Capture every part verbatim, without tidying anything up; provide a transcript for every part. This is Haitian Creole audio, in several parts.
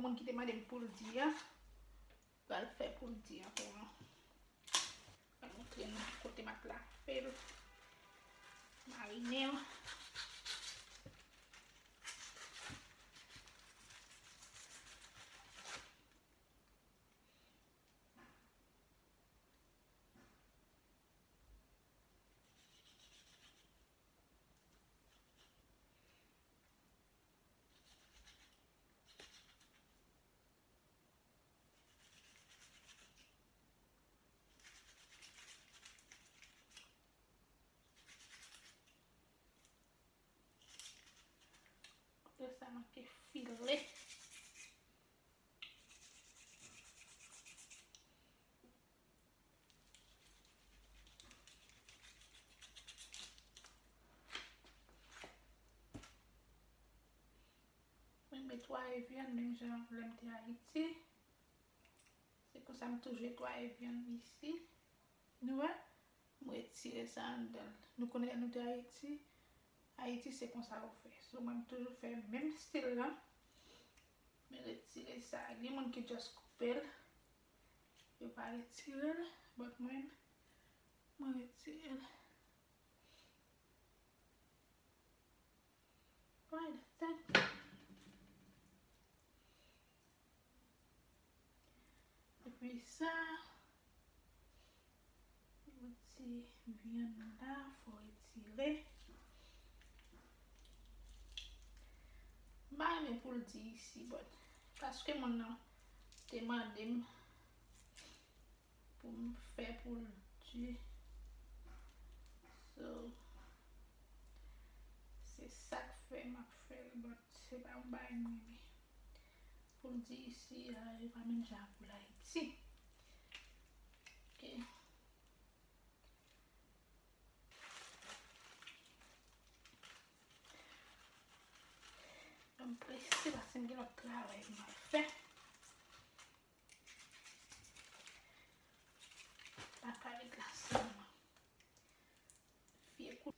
Moun ki te mande m pou l di a, pral fè pou l di a pou nou. Pral montre nou kote m ap lafe l, marinen l. Kote sa manke file. Mwen met twa vyann menm jan lè m te Ayiti. Se konsa m toujou netwaye vyann isi. Nou wè? M retire sa anndan l. Nou konnen lè nou te Ayiti, Ayiti se konsa yo fè. So, mwen m toujou fè menm stil la. Men retire sa. Gen moun ki just koupe l. Yo pa retire l. But mwen, mwen retire l. Right, thank you. Epi sa, yon ti vyann la, fò retire. M pa renmen pou l di isi, but paske moun nan te mande m pou m fè pou l di. So, se sa k fè m ap fè l, but se pa yon bagay m renmen. Pou l di isi, a, e pa menm jan ak pou l Ayiti. Ok. M prese paske m gen lòt travay pou m al fè. Pa ka ret la sèlman. Fye kou.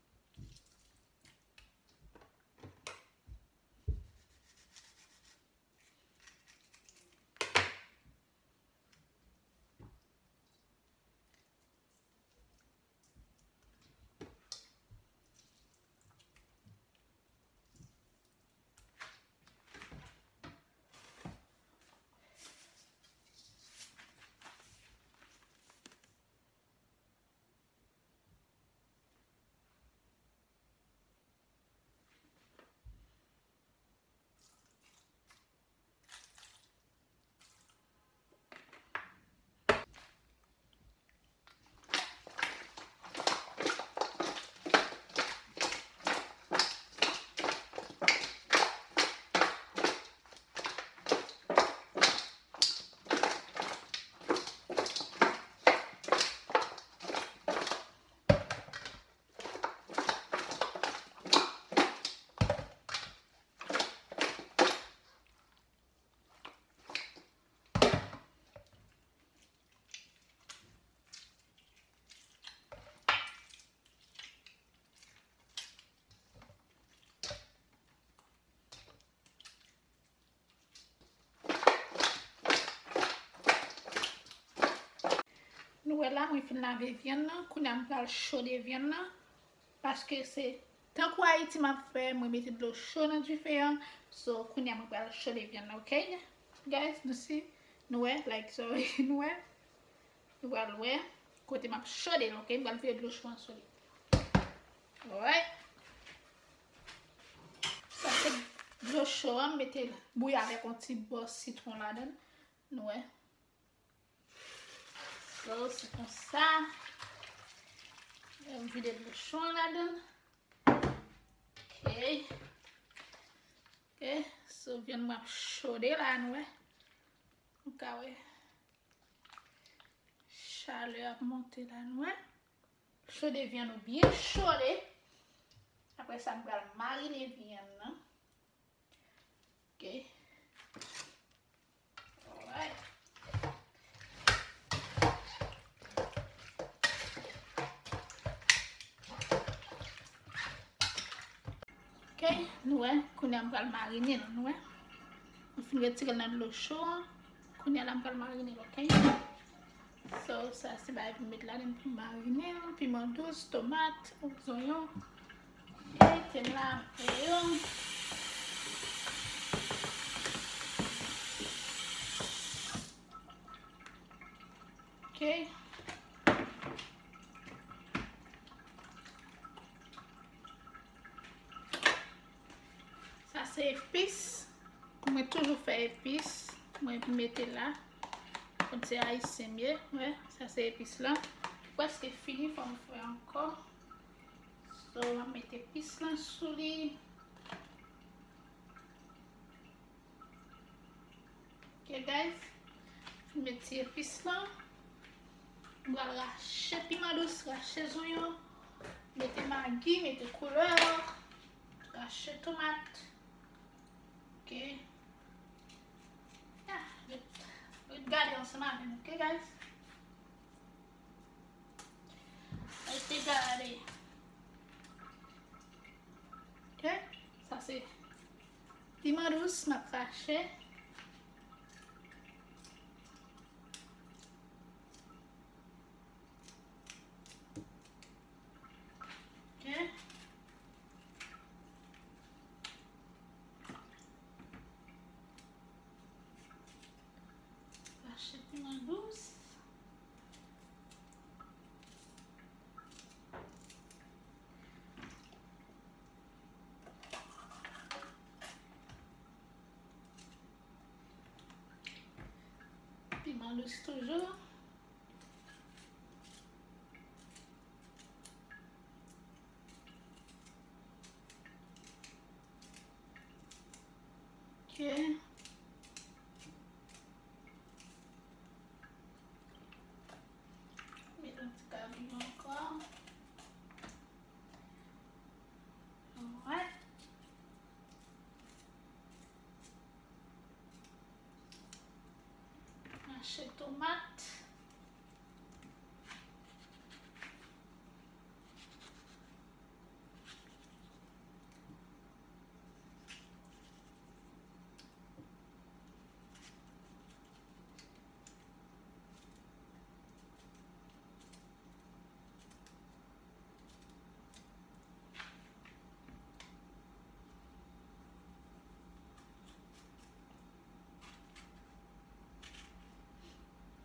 Nou wè la, mwen fin lave vyann nan. Kounye a, m pral chode vyann nan. Paske se tankou Ayiti m ap fè, mwen mete dlo cho nan dife an. So, kounye a, mwen pral chode vyann nan, ok? Guys, nou si, nou wè, like, sorry, nou wè. Nou pral wè kote m ap chode l, ok? M pral vide dlo cho an sou li. Alright. Sa se dlo cho an, m mete l bouyi avèk yon ti bò sitwon ladan l. Nou wè. So, se konsa. M vide dlo cho an ladan l. Ok. Ok. So, vyann mwen ap chode la, nou wè. Nou ka wè. Chalè ap monte la, nou wè. Chode vyann nou byen chode. Apre sa, m pral marine vyann nan. Ok. Alright. Ok, nou wè, kounye a m pral marine l, nou wè. M retire l nan dlo cho a. Kounye a la, m pral marine l, ok? So, sa se bagay pou m met ladan pou m marine l, piman dous, tomat, zonyon. E te m lave yo. Ok. Sa se epis. Mwen toujou fè epis. Mwen mete la. Konn se ayisyen m ye. Wè, sa se epis la. Prèske fini, fò m fè ankò. So, m ap mete epis la sou li. Ok, guys. Met ti epis la. M pral rache piman dous, rache zonyon, mete magi, mete koulè, rache tomat. Ok. Ah, ret, ret gade ansanm avè m, ok, guys? Rete gade. Ok, sa se piman dous, m ap rache. Ok. Rache piman dous. Piman dous toujou. Ok. Met yon ti kabi ankò. Alright. Mache tomat.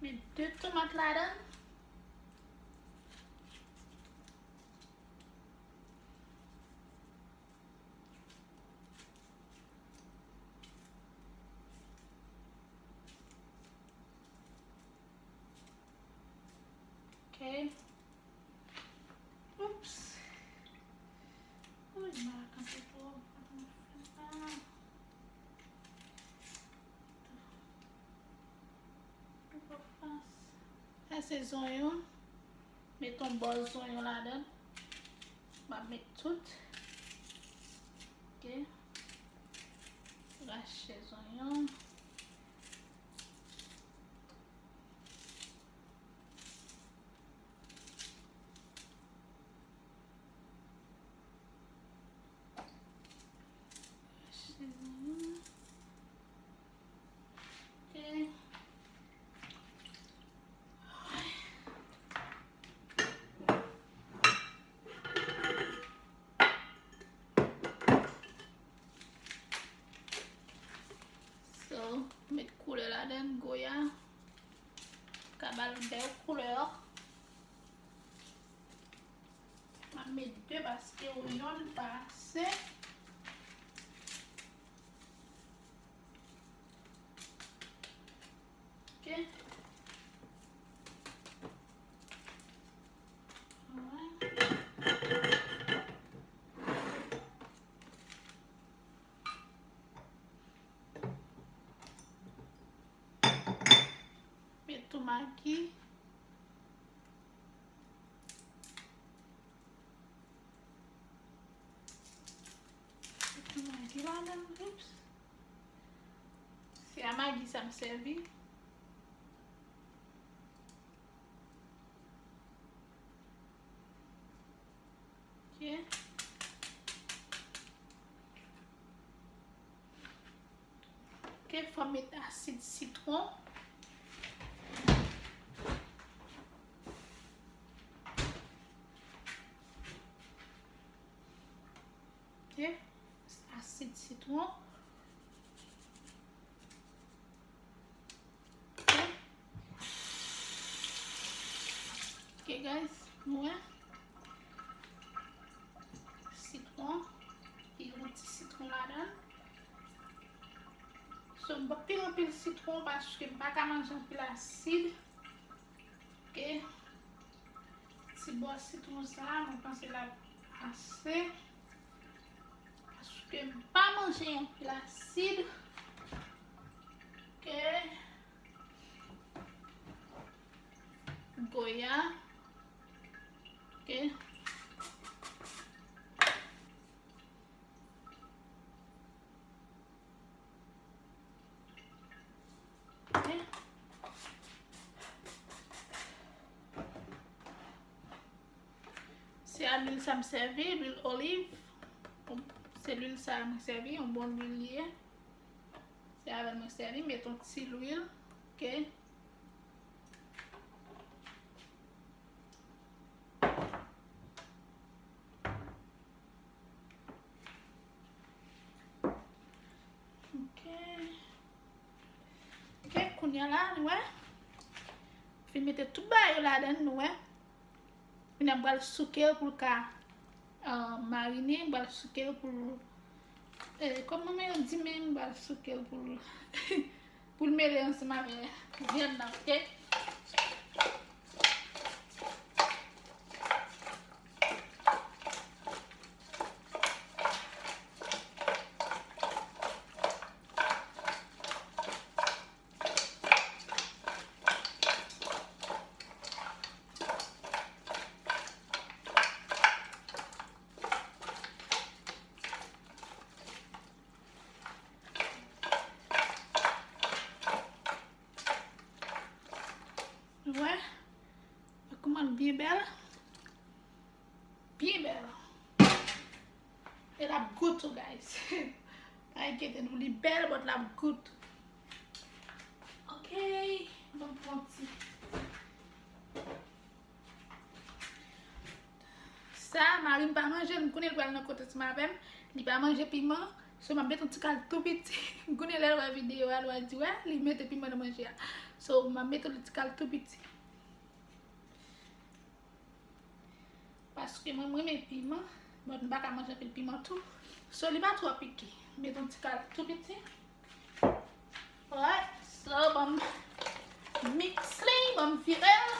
Met de tomat ladan. Ok. Oops. Ooh, m pa kanpe twò. Sa se zonyon. Met yon bò zonyon ladan. M ap met tout. Ok. Rache zonyon. Rache zonyon. Ok. So, met koulè ladan, goya. Ka ba l bèl koulè. M ap met de paske yon yonn pa ase. Ok. Alright. Met tou magi. Met tou magi ladan, oops. Se a magi sa m sèvi. Ok. Ok, Fò m met asid sitwon. Ok, asid sitwon. Ok. Ok, guys, nou wè. Sitwon. Gen yon ti sitwon ladan l. So, m p ap pile anpil sitwon paske m pa ka manje anpil asid. Ok. Ti bò sitwon sa, mwen panse l ap ase. Paske m pa manje anpil asid. Ok. Goya. Ok. Ok. Se a lwil sa m sèvi, lwil oliv. Se lwil sa mwen sèvi, yon bon lwil li ye. Se avè l mwen sèvi, met yon ti lwil, ok. Ok. Ok, kounye a la, nou wè. Fin mete tout bagay yo ladan, nou wè. Kounye a m pral souke l pou l ka, euh, marine, m pral souke l pou l, eh, kòman yo di menm, m pral souke l pou l, pou l mele ansanm avè vyann nan, ok? Wè, wè kòman l byen bèl. Byen bèl. E l ap gou tou, guys. Pa enkyete nou, li bèl, but l ap gou tou. Ok, bon, bon ti. Sa, mari m pa manje l, m konnen l pral nan kote ansanm avè m. Li pa manje piman. So, m ap met yon ti kal tou piti. M konnen lè l wè videyo a, l wè di, wè, li mete piman nan manje a. So, m ap met yon ti kal tou piti. Paske mwen, mwen renmen piman, but m pa ka manje anpil piman tou. So, li pa twò pike. Met yon ti kal tou piti. Alright, so, ban m mix li, ban m vire l.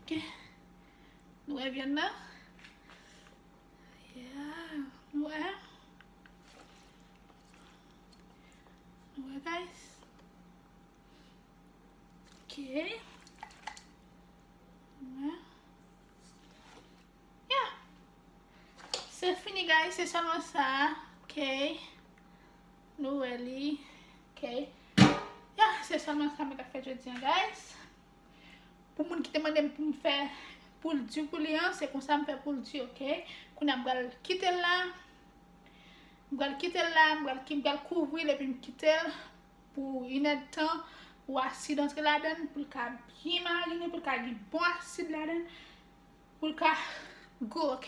Ok. Nou wè vyann nan? Yeah. Nou wè? Nou wè, guys? Ok. Nou wè? Yeah. Se fini, guys. Se sèlman sa. Ok. Nou wè li. Ok. Yeah, se sèlman sa mwen t ap fè jodi a, guys. Pou moun ki te mande m pou m fè poul di pou li an, se konsa m fè poul di, ok? Kounye a m pral kite l la. M pral kite l la, m pral ki-, m pral kouvri l epi m kite l pou inèdtan, pou asid antre ladan l, pou l ka byen marine, pou l ka gen bon asid ladan l. Pou l ka gou, ok?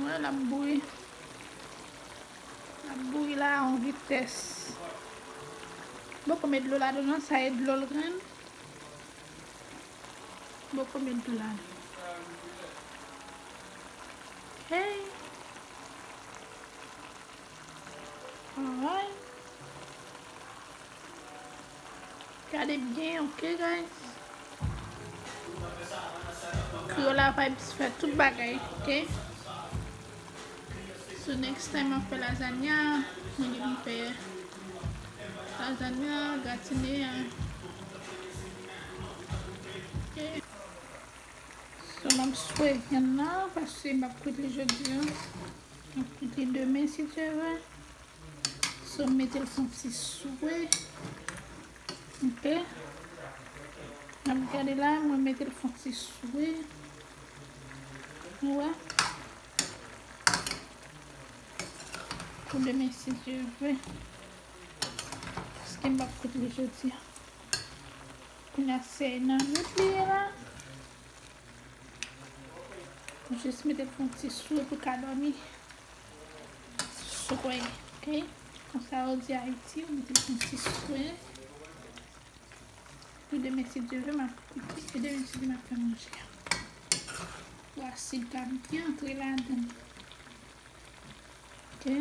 Wè, l ap bouyi. L ap bouyi la a yon vitès. Poko met dlo ladan non, sa e dlo l grenn. Poko met dlo ladan. Ok. Alright. Gade byen, ok, guys? Creola Vibes fè tout bagay, ok? So, next time, m ap fè lazanya. Mwen gen pou m fè lazanya, gratine a. Ok. So, m ap swe vyann nan, paske m ap kwit li jodi a. Koute demen, si Dye vle. So, m mete l fon ti swe. Ok. N ap gade la, mwen mete l fon ti swe. Ou wè? Pou demen, si Dye vle. Paske m p ap koute l jodi a. Kounye a se nan nwit li ye la. Jis mete l fon ti swe pou ka dòmi. Swe, ok? Konsa yo di Ayiti, ou mete l fon ti swe. Pou demen, si Dye vle, m ap koute. E demen, si Dye, m ap fè manje a. Pou asid la byen antre ladan. Ok.